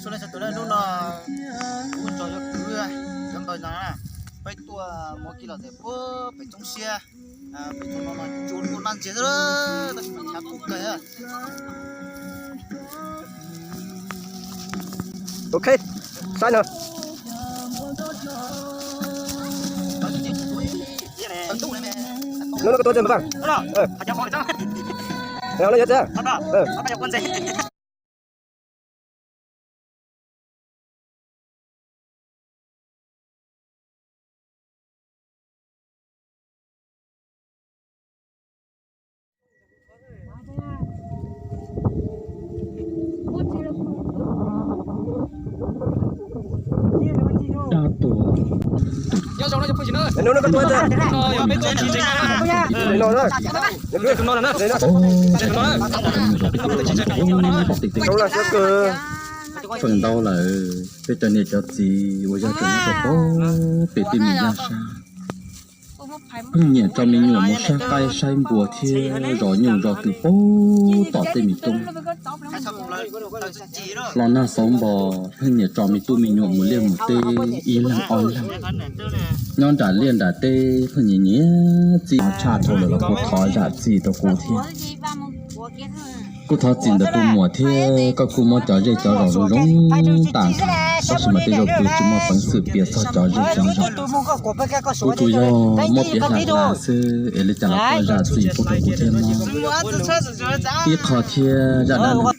Hnub no kuv tso cov kwv cov npawg no na, peb tuaj mus kiag los ntawm puag pem toj siab, pem toj no no tsuas tuaj nab ntsiag xwb, tab sis mas chav kub kawg. Ok, saib no. Hnub no koj tuaj txog npawg Faj? Hnub no yuav txog. Dab tuag. Feem ntau lawm peb cov niam cov txiv uas yog tseem nyob rau pem tej me zaj sab, pheej nyiam tso me nyuam mus saib qaib saib npua thiab zov nyuj zov twm pem tom tej me toob. Los nag xauv npos pheej nyiam tso me tub me nyuam mus liaj mus teb ib leeg ob leeg. Nyob nram liaj nram teb pheej nyiam nyiam txij, tshaj dhau lawm los kuj thov zam txim rau kuv thiab. Kuj thov txim ntawm tus muam thiab, koj kuj muab cov zej cov zos zoo zoo tas nrho, tab sis mas tej zaum kuv tsis muaj peev xwm piav txog cov zej cov zos. Kuv tsuas yog muab piav hla hla xwb es li cas los koj zam txim pub rau kuv thiab mog. Ib qho thiab zaj dab neeg muaj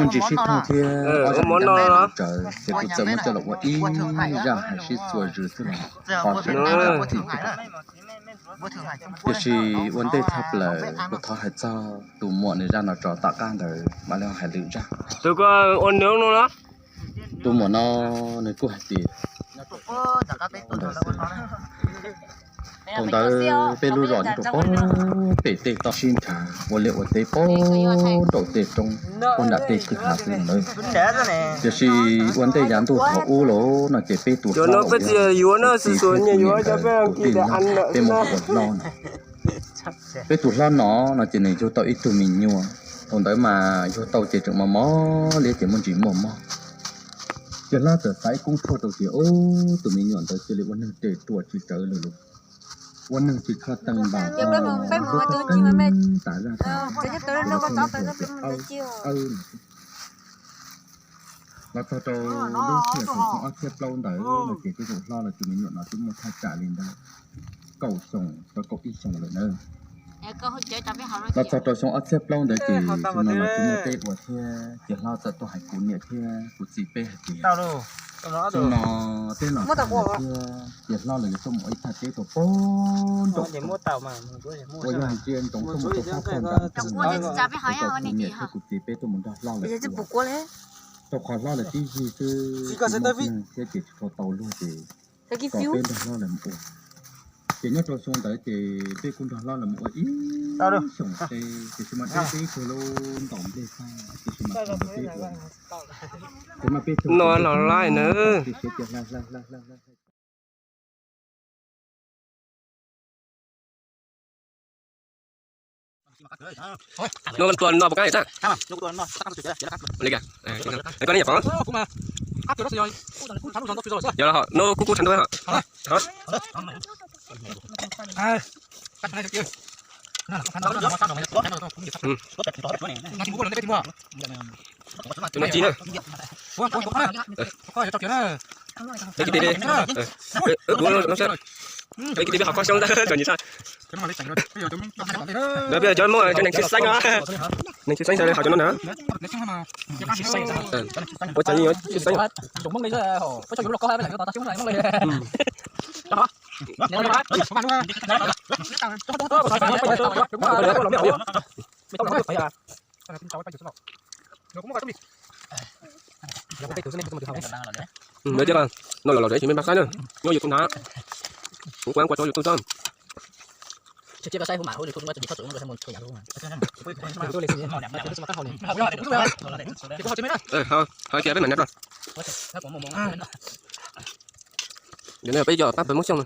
ntsis sib thooj thiab ob zaj dab neeg tsawv ces kuv txawm muab coj los ua ib zaj hais sib txuas zws xwb los qhov sib thooj zaj txim xwb. Tiam sis ua ntej tshaj plaws kuv thov hais txog tus muam nws zaj no tso tom qab ntawd mam li hais lwm zaj. Tus muam no nws kuj hais tias ntawd xwb. Thaum ntawd peb lub zos nyob rau pem tej toj sib nrhav ua liaj ua teb pem nraum tej roob puag nram tej kwj ha xwb no. Tiam sis ua ntej yav ntuj thaum ub los no ces peb tus hlob, tus tij laug, peb muab hu ua hlob no. Peb tus hlob no no ces nws yug tau ib tug me nyuam. Thaum ntawd mas yug tau ces tseem mos mos liab ces muaj ntsis muaj mob. Ces hlob txawm xav ib koob tshuaj rau tias ub, tus me nyuam ntawd cia li ua neeg tes ruam tsis tsawv lawm los, ua neeg tsis tshua teeb npam, tas zaj tas zog, los txog rau lub sij hawm xyoo ob txhiab plaub ntawd no ces peb tus hlob los tus me nyuam no twb muaj thaj tsam li ntawd kaum xyoo rau kaum ib xyoo lawm na. Los txog rau xyoo ob txhiab plaub ntawd ces xyoo no los tsis muaj peb ua thiab ces hlob txawm tuaj hais kuv niam thiab kuv txiv peb hais tias xyoo no teb los tag lawm thiab ces hlob los yuav tuaj mus ua ib thaj teb rau pem nraum, ua yog ntsia ntsoov tuaj mus rau sab pog nram ntag, ces kuv niam thiab kuv txiv peb tuaj mus nrog hlob lawv ua, rau qhov hlob lawv tib yig xwb tsis muaj neeg thiab ces tsis tshua tau luag ces kom peb nrog hlob lawv mus ua. Ces nyob rau xyoo ntawd ces peb kuj nrog hlob lawv mus ua ib xyoos teb, tiam sis mas deb deb kawg li, ntaus nplej tag, tiam sis mas xyoo ntawd peb ua, ces mas peb tug no los laij na, ces siav tias hlais hlais hlais hlais hlais. Nub tua no puas kab tag? Li kab, koj neb yam qhov. Yog no kuj kub tshaj ntuj. Tus no ci na. Peb kwv tij peb, peb kwv tij peb qhov koj xyoob ntawd txom nyem tshaj. Peb cov muaj cov neeg tshwj xeeb, neeg tshwj xeeb sawv daws hauv cov no na. Ua txom nyem tshwj xeeb. Ntawd thiab, no los los zem tsis me npaj saib na, nyob YouTube na, kuv kuv kuv rau YouTube xwb. Hais kiag peb mam nab rau. Peb cov pab pawg Hmoob Xyooj na.